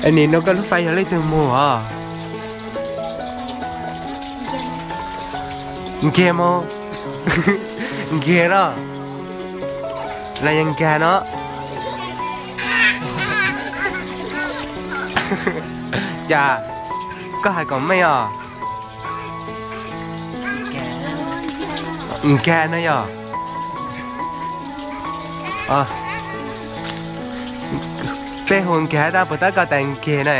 Es nim no koj lub fais yog leej twg mus os? Nkiag mus. Nkiag no. Los yog nkag no. Cas koj hais kom meej os. Nkag no yog. Peb hu nkag tab puas tab koj tas nkag no.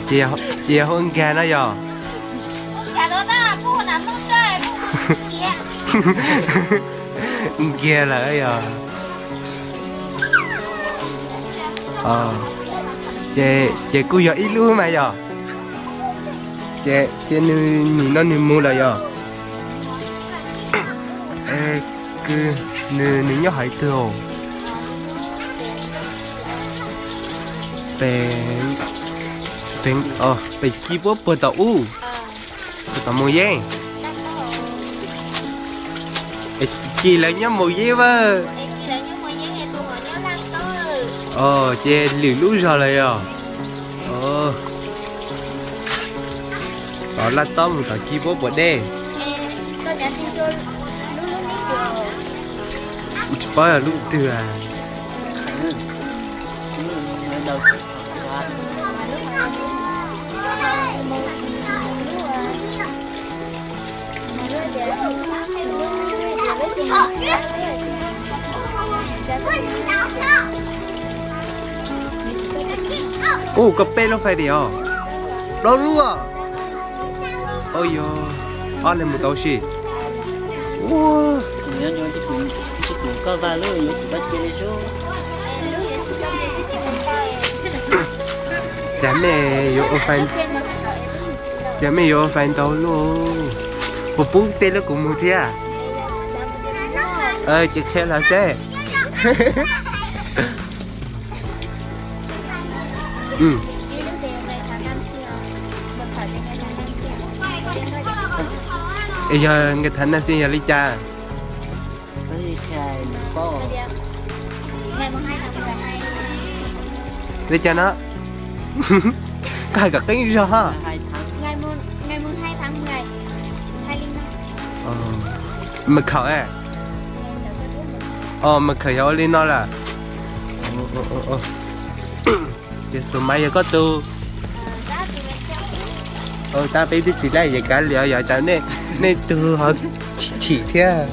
Ces yog hu nkag no yog. Nkiag lawm yog. Ces kuj yog ib lub mas yog. Ces nim no nws mus lawm yog. Kwv, nws nyob hauv twg? Pem ci puab puag tom ub, puag tom Moos Yeeb. Ci lawv nyob Moos Yeeb vaj. Ces lwm lub zog lawm yog. Tom Laj Tob mus tom ci puab puas deb. Tsis paub yog lub twg. Ub, koj peb lub fais tiag os. Plaub lub os. Ua yog ob leeg mus tau si. Ua, cas mej yuav ua fais, cas mej yuav ua fais ntau lub. Puas pub tej lub kuv mus thiab? Ces qhia los seb. Es yog nkawd thav nam xi yog li cas? Li cas no? Koj hais kom qeeb zog. Maj khaum, maj khaum yog ua li no lawm. Ces xus maiv yog koj tug. Tab peb twb tsis laij yam kav liam yog tas nej tug ho chim thiab.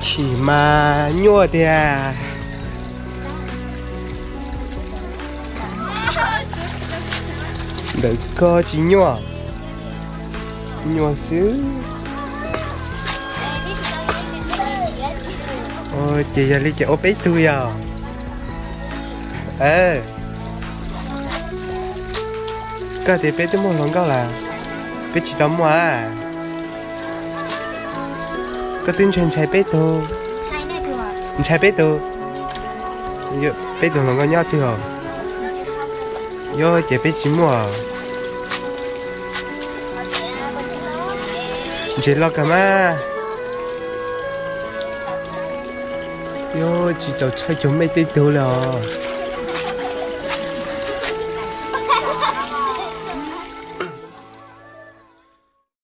Chim mas nyuaj tiag. Ntawm ko tsis nyuaj, nyuaj xwb. Ces yog li ces ua peb tug yog. Koj tias peb twb muaj hluas nkauj lawm, peb tsis tau muaj a. Koj twb ntshai ntshai peb tug, ntshai peb tug, peb tug hluas nkauj nyob twg os? Yog ces peb tsis muaj. Ntses loj kawg mas. Yog tsis txaus tshaj cuag mej tej tug li os.